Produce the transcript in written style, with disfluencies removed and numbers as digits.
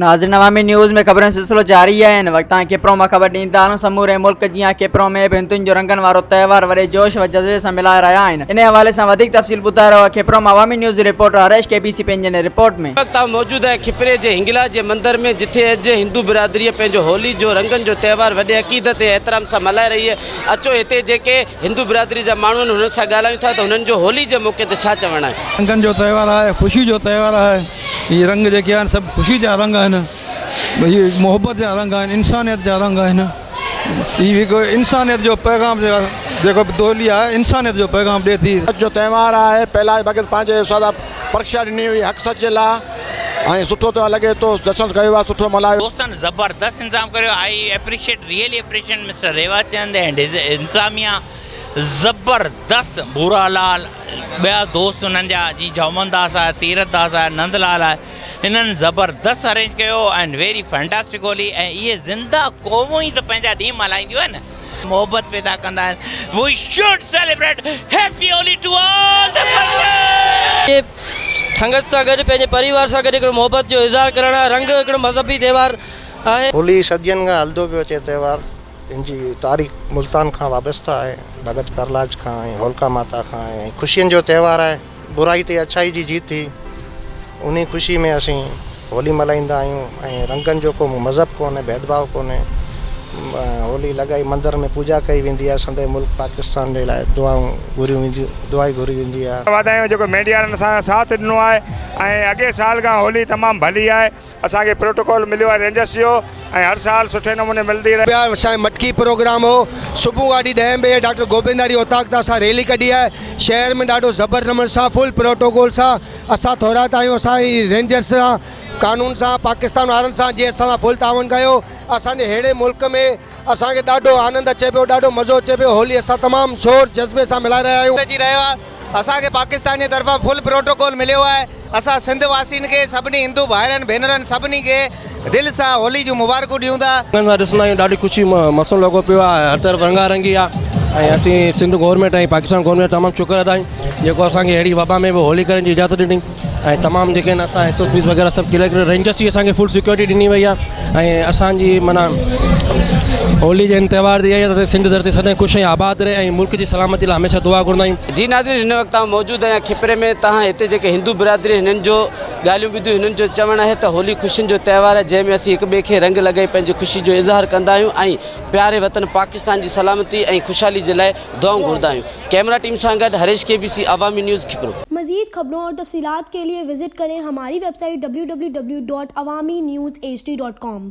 ناظرين عوامي نيوز ۾ خبرن جو سلسلو جاري آهي هن وقت تائين کپرو مان خبر ڏيندا هلون سموري ملڪ جيان کپرو ۾ به هندن جو رنگن وارو تهوار وڏي جوش و جذبي سان ملهائي رهيا آهن انهي حوالي سان وڌيڪ تفصيل ٻڌائي رهيو آهي کپرو مان عوامي نيوز جو رپورٽر هريش ڪي بي سي پنهنجي هن رپورٽ ۾. هن وقت آئون موجود آهيان کپري جي هنگلا جي مندر ۾ جٿي اڄ هندو برادريء پنهنجو هولي جو رنگن جو تهوار وڏي عقيدت ۽ احترام سان ملهائي رهي آهي اچو هتي جيڪي هندو برادري جا ماڻهو آهن انهن سان ڳالهايون ٿا ته هنن جو هولي جي موقعي تي ڇا چوڻ آهي. رنگن جو تهوار آهي خوشي جو تهوار آهي هي رنگ جيڪي آهن سڀ خوشي جا رنگ آهن هي محبت جا رنگ آهن انسانيت جا رنگ آهن هي هڪ انسانيت جو پيغام جيڪو هولي آهي انسانيت جو پيغام ڏي ٿي. سچ جو تهوار آهي پهلاج ڀڳت پنهنجي سدا پرکشا ڏني هئي حق سچ جي لاء ۽ سٺو تهوار لڳي ٿو جشن ڪيو آهي سٺو ملهايو. دوستن زبردست انتظام ڪريو I appreciate really appreciate mister Rewa Chand and his انتظاميا زبردست ڀورا لال ٻيا دوست انهن جا جي جهومن داس آهي تيرٿ داس آهي نند لال آهي انهن زبردست ارينج ڪيو اينڊ ويري فينٽاسٽڪ هولي ۽ اهي زنده قومون ئي ته پنهنجا ڏينهن ملهائينديون آهن محبت پيدا ڪندا آهن we should celebrate happy Holi to all the person. سنگت سان گڏ پنهنجي پريوار سان گڏ هڪڙو محبت جو اظهار ڪرڻ آهي رنگ هڪڙو مذهبي تهوار آهي. هولي صدين کان هلندو پيو اچي تهوار ان جي تاريخ ملتان کان وابسته آهي ڀڳت پرهلاج کان ۽ هولڪا ماتا کان آهي ۽ خوشين جو تهوار آهي برائي تي اڇائي جي جيت ٿي انهي خوشي ۾ اسين هولي ملهائيندا آهيون ۽ رنگن جو ڪو مذهب ڪونهي ڀيد ڀاء ڪونهي هولي لڳائي مندر ۾ پوڄا ڪئي ويندي آهي سندي ملڪ پاڪستان جي لاء دعائون گهريون وينديون دعائي گهري ويندي آهي. واڌايون جيڪو ميڊيا وارن اسان سان ساٿ ڏنو آهي ۽ اڳئين سال کان هولي تمام ڀلي آهي اسان کي پروٽوڪول مليو آهي رينجرس جو ۽ هر سال سٺي نموني ملندي رهي. ٻيا اسان جو مٽڪي پروگرام هو صبح گاڏي ڏهين بجي ڊاڪٽر گوبند واري اوطاق تان اسان ريلي ڪڍي آهي شهر ۾ ڏاڍو زبر نموني سان فل پروٽوڪول سان اسان ٿورائتا آهيون اسان جي رينجرس سان قانون سان پاڪستان وارن سان جنهن اسان سان فل تعاون ڪيو اسان جي ههڙي ملڪ ۾ اسان کي ڏاڍو آنند اچي پيو ڏاڍو مزو اچي پيو هولي اسان تمام شور جذبي سان ملهائي رهيا آهيون. اچي رهيو آهي اسان کي پاڪستان جي طرفان فل پروٽوڪول مليو آهي اسان سنڌ واسين کي سڀني هندو ڀائرن ڀينرن سڀني کي دل سان هولي جون مبارڪون ڏيون ٿا. رنگن سان ڏسندا آهيون ڏاڍي خوشي مسئلو لڳو پيو آهي هر طرف رنگا رنگي آهي ۽ اسين سنڌ گورنمينٽ ۽ پاڪستان گورنمينٽ تمام شڪر ادا آهيون جيڪو اسان کي اهڙي وبا ۾ به هولي ڪرڻ جي اجازت ڏني ۽ تمام جيڪي آهن اسان ايس او پيز وغيره سڀ ڪليئر ڪري رينجرس جي اسان کي فل سيڪيورٽي ڏني وئي آهي ۽ اسان جي معنيٰ هولي جي هن تهوار تي اها آهي ته سنڌ ڌرتي سدائين خوش ۽ آباد رهي ۽ ملڪ جي سلامتي لاء هميشه دعا گهرندا آهيون. جي ناظرين هن وقت آئون موجود آهيان کپري ۾ تهان هتي جيڪي هندو برادري هنن جو ڳالهيون ٻڌيون هنن جو چوڻ آهي ته هولي خوشين جو تهوار آهي جنهن ۾ اسين هڪ ٻئي کي رنگ لڳائي پنهنجي خوشي جو اظهار ڪندا آهيون ۽ پياري وطن پاڪستان جي سلامتي ۽ خوشحالي جي لاء دعائون گهرندا آهيون ڪئميرا ٽيم سان گڏ هريش ڪي بي سي عوامي نيوز کپرو. مزيد خبرون اور تفصيلات کے لئے وزٽ کریں ہماری ویب سائٹ www.awamiNewsHD.com.